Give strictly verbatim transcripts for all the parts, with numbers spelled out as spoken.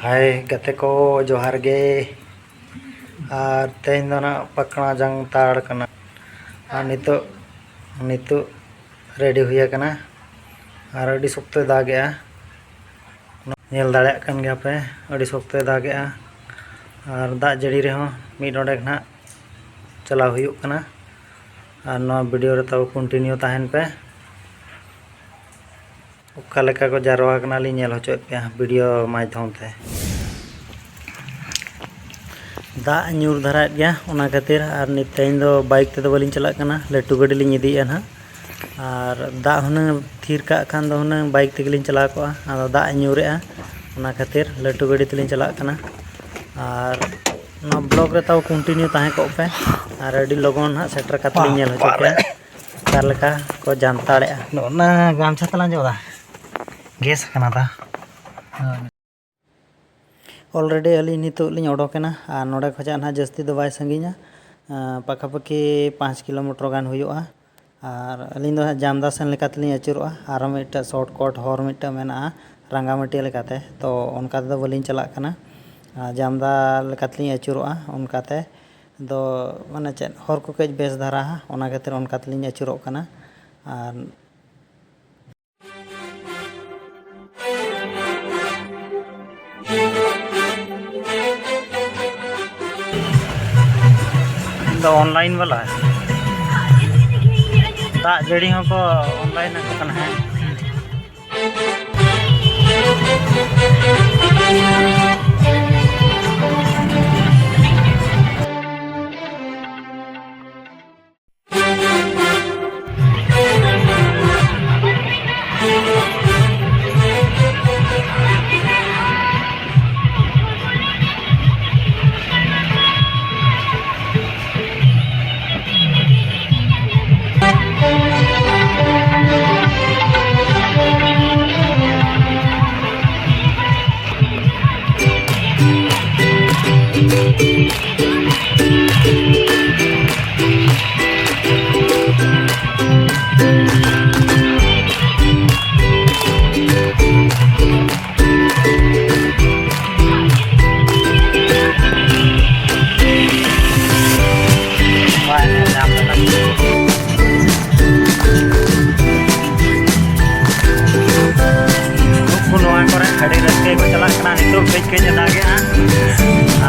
ᱦᱟᱭ ᱜᱟᱛᱮ ᱠᱚ, ᱡᱚᱦᱟᱨ ᱜᱮ᱾ ᱟᱨ ᱛᱮᱦᱮᱧ ᱫᱚ ᱱᱟᱜ ᱯᱟᱠᱲᱟ ᱡᱟᱝᱛᱟᱲ ᱠᱟᱱᱟ᱾ ᱟᱨ ᱱᱤᱛᱚᱜ, ᱱᱤᱛᱚᱜ ᱨᱮᱰᱤ ᱦᱩᱭ ᱟᱠᱟᱱᱟ᱾ ᱟᱨ ᱟᱹᱰᱤ ᱥᱚᱠᱛᱚᱭ ᱫᱟᱜᱮᱜᱼᱟ, ᱧᱮᱞ ᱫᱟᱲᱮᱭᱟᱜ ᱠᱟᱱ ᱜᱮᱭᱟ ᱯᱮ, ᱟᱹᱰᱤ ᱥᱚᱠᱛᱚᱭ ᱫᱟᱜᱮᱜᱼᱟ᱾ ᱟᱨ ᱫᱟᱜ ᱡᱟᱹᱲᱤ ᱨᱮᱦᱚᱸ ᱢᱤᱫ ᱰᱚᱸᱰᱮᱠ ᱱᱟᱜ ᱪᱟᱞᱟᱣ ᱦᱩᱭᱩᱜ ᱠᱟᱱᱟ᱾ ᱟᱨ ᱱᱚᱣᱟ ᱵᱷᱤᱰᱤᱭᱳ ᱨᱮ ᱛᱟᱵᱚ ᱠᱚᱱᱴᱤᱱᱤᱭᱩ ᱛᱟᱦᱮᱱ ᱯᱮ᱾ ᱚᱠᱟ ᱞᱮᱠᱟ ᱠᱚ ᱡᱟᱨᱣᱟ ᱠᱟᱱᱟ ᱞᱤᱧ ᱧᱮᱞ ᱦᱚᱪᱚᱭᱮᱫ ᱯᱮᱭᱟ ᱵᱷᱤᱰᱤᱭᱳ ᱢᱟᱫᱽᱫᱷᱚᱢ ᱛᱮ᱾ ᱫᱟᱜ ᱧᱩᱨ ᱫᱷᱟᱨᱟᱭᱮᱫ ᱜᱮᱭᱟ, ᱚᱱᱟ ᱠᱷᱟᱹᱛᱤᱨ ᱟᱨ ᱱᱤᱛ ᱛᱮᱦᱮᱧ ᱫᱚ ᱵᱟᱭᱤᱠ ᱛᱮᱫᱚ ᱵᱟᱹᱞᱤᱧ ᱪᱟᱞᱟᱜ ᱠᱟᱱᱟ, ᱞᱟᱹᱴᱩ ᱜᱟᱹᱰᱤ ᱞᱤᱧ ᱤᱫᱤᱭᱮᱫᱼᱟ ᱱᱟᱦᱟᱜ᱾ ᱟᱨ ᱫᱟᱜ ᱦᱩᱱᱟᱹᱝ ᱛᱷᱤᱨ ᱠᱟᱜ ᱠᱷᱟᱱ ᱫᱚ ᱦᱩᱱᱟᱹᱝ ᱵᱟᱭᱤᱠ ᱛᱮᱜᱮ ᱞᱤᱧ ᱪᱟᱞᱟᱣ ᱠᱚᱜᱼᱟ, ᱟᱫᱚ ᱫᱟᱜ ᱮ ᱧᱩᱨᱮᱜᱼᱟ, ᱚᱱᱟ ᱠᱷᱟᱹᱛᱤᱨ ᱞᱟᱹᱴᱩ ᱜᱟᱹᱰᱤ ᱛᱮᱞᱤᱧ ᱪᱟᱞᱟᱜ ᱠᱟᱱᱟ᱾ ᱟᱨ ᱱᱚᱣᱟ ᱵᱞᱚᱜ ᱨᱮ ᱛᱟᱵᱚ ᱠᱚᱱᱴᱤᱱᱤᱭᱩ ᱛᱟᱦᱮᱸ ᱠᱚᱜ ᱯᱮ, ᱟᱨ ᱟᱹᱰᱤ ᱞᱚᱜᱚᱱ ᱦᱟᱸᱜ ᱥᱮᱴᱮᱨ ᱠᱟᱛᱮ ᱞᱤᱧ ᱧᱮᱞ ᱦᱚᱪᱚ ᱯᱮᱭᱟ ᱚᱠᱟ ᱞᱮᱠᱟ ᱠᱚ ᱡᱟᱱᱛᱟᱲᱮᱜᱼᱟ᱾ ᱱᱚᱜᱼᱚ ᱱᱟ ᱜᱟᱢᱪᱷᱟ ᱛᱟᱞᱟᱝ ᱡᱚᱫᱟ ᱜᱮᱥ ᱟᱠᱟᱱᱟ ᱫᱟ᱾ ᱚᱞᱨᱮᱰᱤ ᱟᱹᱞᱤᱧ ᱱᱤᱛᱚᱜ ᱞᱤᱧ ᱚᱰᱚᱠᱮᱱᱟ, ᱟᱨ ᱱᱚᱰᱮ ᱠᱷᱚᱱᱟᱜ ᱱᱟᱦᱟᱜ ᱡᱟᱹᱥᱛᱤ ᱫᱚ ᱵᱟᱭ ᱥᱟᱺᱜᱤᱧᱟ, ᱟᱸ, ᱯᱟᱠᱟᱯᱟᱠᱤ ᱯᱟᱸᱪ ᱠᱤᱞᱳᱢᱤᱴᱟᱨ ᱜᱟᱱ ᱦᱩᱭᱩᱜᱼᱟ᱾ ᱟᱨ ᱟᱹᱞᱤᱧ ᱫᱚ ᱦᱟᱸᱜ ᱡᱟᱢᱫᱟ ᱥᱮᱱ ᱞᱮᱠᱟ ᱛᱮᱞᱤᱧ ᱟᱹᱪᱩᱨᱚᱜᱼᱟ, ᱟᱨᱚ ᱢᱤᱫᱴᱟᱝ ᱥᱚᱨᱴ ᱠᱟᱴ ᱦᱚᱨ ᱢᱤᱫᱴᱟᱝ ᱢᱮᱱᱟᱜᱼᱟ ᱨᱟᱸᱜᱟᱢᱟᱹᱴᱤᱭᱟᱹ ᱞᱮᱠᱟᱛᱮ, ᱛᱚ ᱚᱱᱠᱟ ᱛᱮᱫᱚ ᱵᱟᱹᱞᱤᱧ ᱪᱟᱞᱟᱜ ᱠᱟᱱᱟ᱾ ᱟᱨ ᱡᱟᱢᱫᱟ ᱞᱮᱠᱟ ᱛᱮᱞᱤᱧ ᱟᱹᱪᱩᱨᱚᱜᱼᱟ, ᱚᱱᱠᱟᱛᱮ ᱫᱚ ᱢᱟᱱᱮ ᱪᱮᱫ, ᱦᱚᱨ ᱠᱚ ᱠᱟᱹᱡ ᱵᱮᱥ ᱫᱷᱟᱨᱟ, ᱚᱱᱟ ᱠᱷᱟᱹᱛᱤᱨ ᱚᱱᱠᱟ ᱛᱮᱞᱤᱧ ᱟᱹᱪᱩᱨᱚᱜ ᱠᱟᱱᱟ᱾ ᱟᱨ ᱤᱧ ᱫᱚ ᱚᱱᱞᱟᱭᱤᱱ ᱵᱟᱞᱟ᱾ ᱫᱟᱜ ᱡᱟᱹᱲᱤ ᱦᱚᱸᱠᱚ ᱚᱱᱞᱟᱭᱤᱱ ᱟᱠᱚ ᱠᱟᱱᱟ, ᱦᱮᱸ᱾ ᱵᱟᱭ ᱧᱮᱞ ᱧᱟᱢ ᱞᱮᱱᱟ᱾ ᱱᱩᱠᱩ ᱱᱚᱣᱟ ᱠᱚᱨᱮ ᱟᱹᱰᱤ ᱨᱟᱹᱥᱠᱟᱹ ᱜᱮᱠᱚ ᱪᱟᱞᱟᱜ ᱠᱟᱱᱟ᱾ ᱱᱤᱛᱚᱜ ᱠᱟᱹᱡ ᱠᱟᱹᱡ ᱮ ᱫᱟᱜᱮᱜᱼᱟ᱾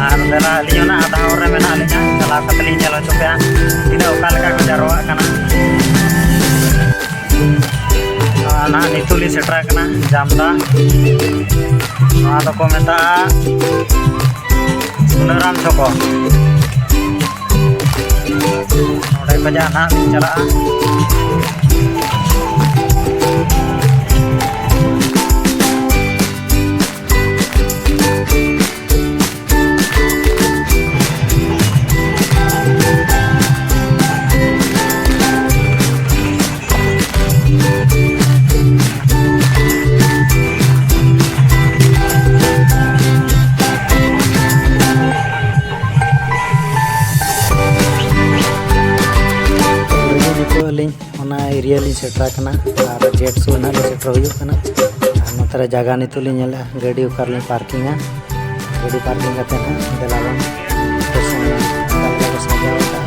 ᱟᱨ ᱫᱮᱞᱟ, ᱟᱹᱞᱤᱧ ᱦᱚᱸ ᱱᱟᱜ ᱟᱫᱷᱟ ᱦᱚᱨ ᱨᱮ ᱢᱮᱱᱟᱜ ᱞᱤᱧᱟ, ᱪᱟᱞᱟᱣ ᱠᱟᱛᱮ ᱞᱤᱧ ᱧᱮᱞ ᱦᱚᱪᱚ ᱯᱮᱭᱟ ᱛᱤᱱᱟᱹᱜ ᱚᱠᱟ ᱞᱮᱠᱟ ᱠᱚ ᱡᱟᱨᱣᱟᱜ ᱠᱟᱱᱟ᱾ ᱟᱨ ᱱᱟᱦᱟᱜ ᱱᱤᱛᱚᱜ ᱞᱤᱧ ᱥᱮᱴᱮᱨ ᱟᱠᱟᱱᱟ ᱡᱟᱢᱫᱟ᱾ ᱱᱚᱣᱟ ᱫᱚᱠᱚ ᱢᱮᱛᱟᱜᱼᱟ ᱥᱩᱱᱟᱹᱨᱟᱢ ᱪᱷᱚᱠᱚ᱾ ᱱᱚᱰᱮ ᱠᱷᱚᱱᱟᱜ ᱱᱟᱦᱟᱜ ᱞᱤᱧ ᱪᱟᱞᱟᱜᱼᱟ᱾ ᱱᱤᱛᱚᱜ ᱟᱹᱞᱤᱧ ᱚᱱᱟ ᱮᱨᱤᱭᱟ ᱞᱤᱧ ᱥᱮᱴᱮᱨ ᱟᱠᱟᱱᱟ ᱟᱨ ᱜᱮᱴ ᱥᱩᱨ ᱱᱟᱦᱟᱜ ᱞᱤᱧ ᱥᱮᱴᱮᱨ ᱦᱩᱭᱩᱜ ᱠᱟᱱᱟ᱾ ᱟᱨ ᱱᱚᱛᱮ ᱨᱮ ᱡᱟᱭᱜᱟ ᱱᱤᱛᱚᱜ ᱞᱤᱧ ᱧᱮᱞᱮᱫᱼᱟ, ᱜᱟᱹᱰᱤ ᱚᱠᱟ ᱨᱮᱞᱤᱧ ᱯᱟᱨᱠᱤᱝᱟ᱾ ᱜᱟᱹᱰᱤ ᱯᱟᱨᱠᱤᱝ ᱠᱟᱛᱮ ᱱᱟᱦᱟᱜ ᱫᱮᱞᱟ ᱵᱚᱱ ᱥᱴᱮᱥᱚᱱ ᱚᱠᱟ ᱞᱮᱠᱟ ᱠᱚ ᱥᱟᱡᱟᱣ ᱟᱠᱟᱫᱼᱟ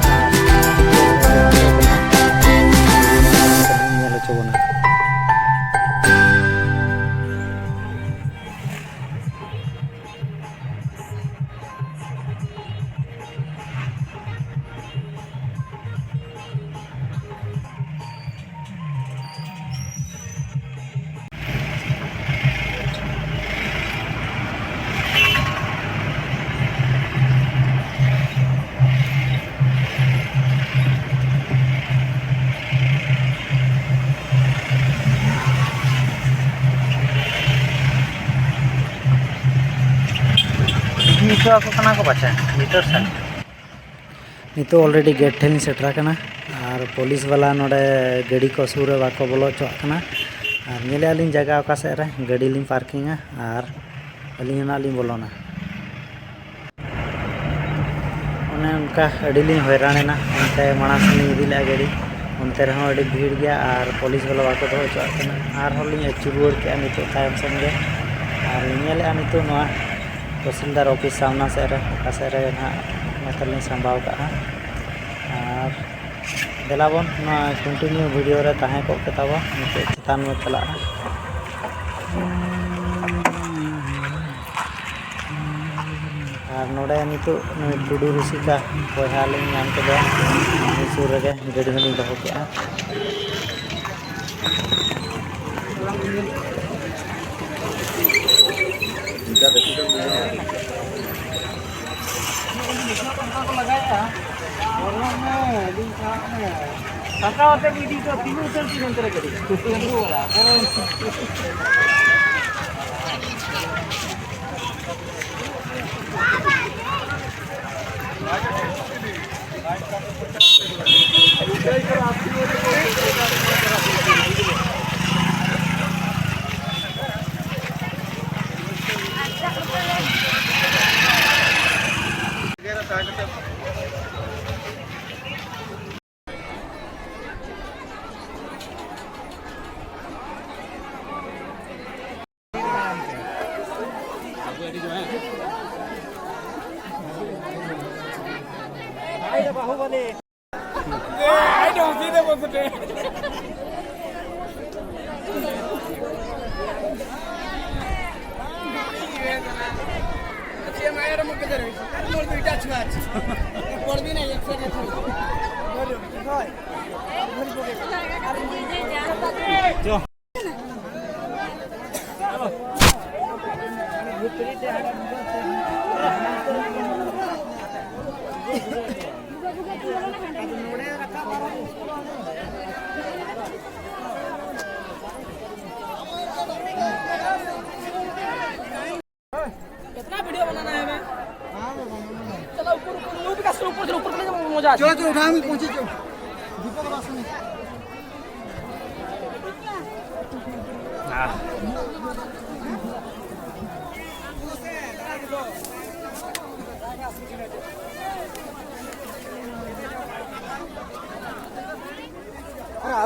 ᱟᱨ ᱧᱮᱞ ᱦᱚᱪᱚ ᱵᱚᱱᱟ᱾ ᱤᱫᱤ ᱦᱚᱪᱚ ᱟᱠᱚ ᱠᱟᱱᱟ ᱠᱚ ᱯᱟᱪᱮ ᱵᱷᱤᱛᱟᱹᱨ ᱥᱮᱫ᱾ ᱱᱤᱛᱚᱜ already ᱜᱮᱴ ᱴᱷᱮᱱ ᱞᱤᱧ ᱥᱮᱴᱮᱨ ᱟᱠᱟᱱᱟ᱾ ᱟᱨ ᱯᱩᱞᱤᱥ ᱵᱟᱞᱟ ᱱᱚᱰᱮ ᱜᱟᱹᱰᱤ ᱠᱚ ᱥᱩᱨ ᱨᱮ ᱵᱟᱠᱚ ᱵᱚᱞᱚ ᱦᱚᱪᱚᱣᱟᱜ ᱠᱟᱱᱟ᱾ ᱟᱨ ᱧᱮᱞᱮᱫᱼᱟ ᱞᱤᱧ ᱡᱟᱭᱜᱟ ᱚᱠᱟ ᱥᱮᱫ ᱨᱮ ᱜᱟᱹᱰᱤ ᱞᱤᱧ ᱯᱟᱨᱠᱤᱝᱟ ᱟᱨ ᱟᱹᱞᱤᱧ ᱦᱚᱸ ᱱᱟᱜ ᱞᱤᱧ ᱵᱚᱞᱚᱱᱟ᱾ ᱚᱱᱮ ᱚᱱᱠᱟ ᱟᱹᱰᱤ ᱞᱤᱧ ᱦᱚᱭᱨᱟᱱ ᱮᱱᱟ᱾ ᱚᱱᱛᱮ ᱢᱟᱲᱟᱝ ᱥᱮᱫ ᱞᱤᱧ ᱤᱫᱤ ᱞᱮᱫᱼᱟ ᱜᱟᱹᱰᱤ, ᱚᱱᱛᱮ ᱨᱮᱦᱚᱸ ᱟᱹᱰᱤ ᱵᱷᱤᱲ ᱜᱮᱭᱟ ᱟᱨ ᱯᱩᱞᱤᱥ ᱵᱟᱞᱟ ᱵᱟᱠᱚ ᱫᱚᱦᱚ ᱦᱚᱪᱚᱣᱟᱜ ᱠᱟᱱᱟ᱾ ᱟᱨᱦᱚᱸ ᱞᱤᱧ ᱟᱹᱪᱩᱨ ᱨᱩᱣᱟᱹᱲ ᱠᱮᱫᱼᱟ ᱱᱤᱛᱚᱜ ᱛᱟᱭᱚᱢ ᱥᱮᱱ ᱜᱮ᱾ ᱟᱨ ᱞᱤᱧ ᱧᱮᱞᱮᱫᱼᱟ ᱱᱤᱛᱚᱜ ᱱᱚᱣᱟ ᱛᱚᱦᱥᱤᱞᱫᱟᱨ ᱚᱯᱷᱤᱥ ᱥᱟᱢᱱᱟ ᱥᱮᱫ ᱨᱮ, ᱚᱠᱟ ᱥᱮᱫ ᱨᱮ ᱱᱟᱦᱟᱜ ᱱᱮᱛᱟᱨ ᱞᱤᱧ ᱥᱟᱢᱵᱟᱣ ᱠᱟᱜᱼᱟ᱾ ᱟᱨ ᱫᱮᱞᱟ ᱵᱚᱱ ᱱᱚᱣᱟ continue video ᱨᱮ ᱛᱟᱦᱮᱸ ᱠᱚᱜ ᱯᱮ ᱛᱟᱵᱚ᱾ ᱱᱤᱛᱚᱜ ᱪᱮᱛᱟᱱ ᱵᱚᱱ ᱪᱟᱞᱟᱜᱼᱟ᱾ ᱟᱨ ᱱᱚᱰᱮ ᱱᱤᱛᱚᱜ ᱱᱩᱭ ᱴᱩᱰᱩ ᱨᱩᱥᱤᱠᱟ ᱵᱚᱭᱦᱟ ᱞᱤᱧ ᱧᱟᱢ ᱠᱮᱫᱮᱭᱟ᱾ ᱩᱱᱤ ᱥᱩᱨ ᱨᱮᱜᱮ ᱜᱟᱹᱰᱤ ᱦᱚᱸᱞᱤᱧ ᱫᱚᱦᱚ ᱠᱮᱜᱼᱟ᱾ ᱥᱟᱱᱛᱟᱲ ᱟᱛᱮ ᱵᱤᱰᱤ ᱫᱚ ᱛᱤᱸᱜᱩ ᱩᱛᱟᱹᱨ ᱠᱤᱱ ᱚᱱᱛᱮ ᱨᱮ ᱜᱟᱹᱰᱤ᱾ ᱛᱤᱸᱜᱩ ᱵᱟᱲᱟ, ᱵᱚᱨᱚᱝ᱾ कितना वीडियो बनाना है हमें? चलो ऊपर, ऊपर, ऊपर का, ऊपर, ऊपर, ऊपर चले जाओ, मजा आ जाए। चलो, चलो, उठाओ, हम पहुंचे, चलो। दीपक बासुनी। हाँ।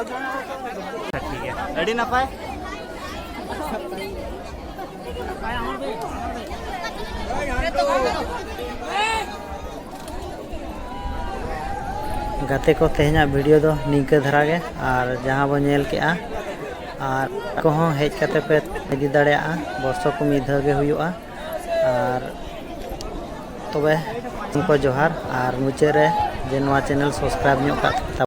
ᱴᱷᱤᱠ ᱜᱮᱭᱟ, ᱟᱹᱰᱤ ᱱᱟᱯᱟᱭ᱾ ᱜᱟᱛᱮ ᱠᱚ, ᱛᱮᱦᱮᱧᱟᱜ ᱵᱷᱤᱰᱤᱭᱳ ᱫᱚ ᱱᱤᱝᱠᱟᱹ ᱫᱷᱟᱨᱟ ᱜᱮ᱾ ᱟᱨ ᱡᱟᱦᱟᱸ ᱵᱚᱱ ᱧᱮᱞ ᱠᱮᱜᱼᱟ, ᱟᱨ ᱠᱚᱦᱚᱸ ᱦᱮᱡ ᱠᱟᱛᱮ ᱯᱮ ᱤᱫᱤ ᱫᱟᱲᱮᱭᱟᱜᱼᱟ᱾ ᱵᱚᱨᱥᱚ ᱠᱚ ᱢᱤᱫ ᱫᱷᱟᱣ ᱜᱮ ᱦᱩᱭᱩᱜᱼᱟ᱾ ᱟᱨ ᱛᱚᱵᱮ ᱠᱚ ᱡᱚᱦᱟᱨ, ᱟᱨ ᱢᱩᱪᱟᱹᱫ ᱨᱮ ᱡᱮ ᱱᱚᱣᱟ ᱪᱮᱱᱮᱞ ᱥᱟᱵᱥᱠᱨᱟᱭᱤᱵ ᱧᱚᱜ ᱠᱟᱜ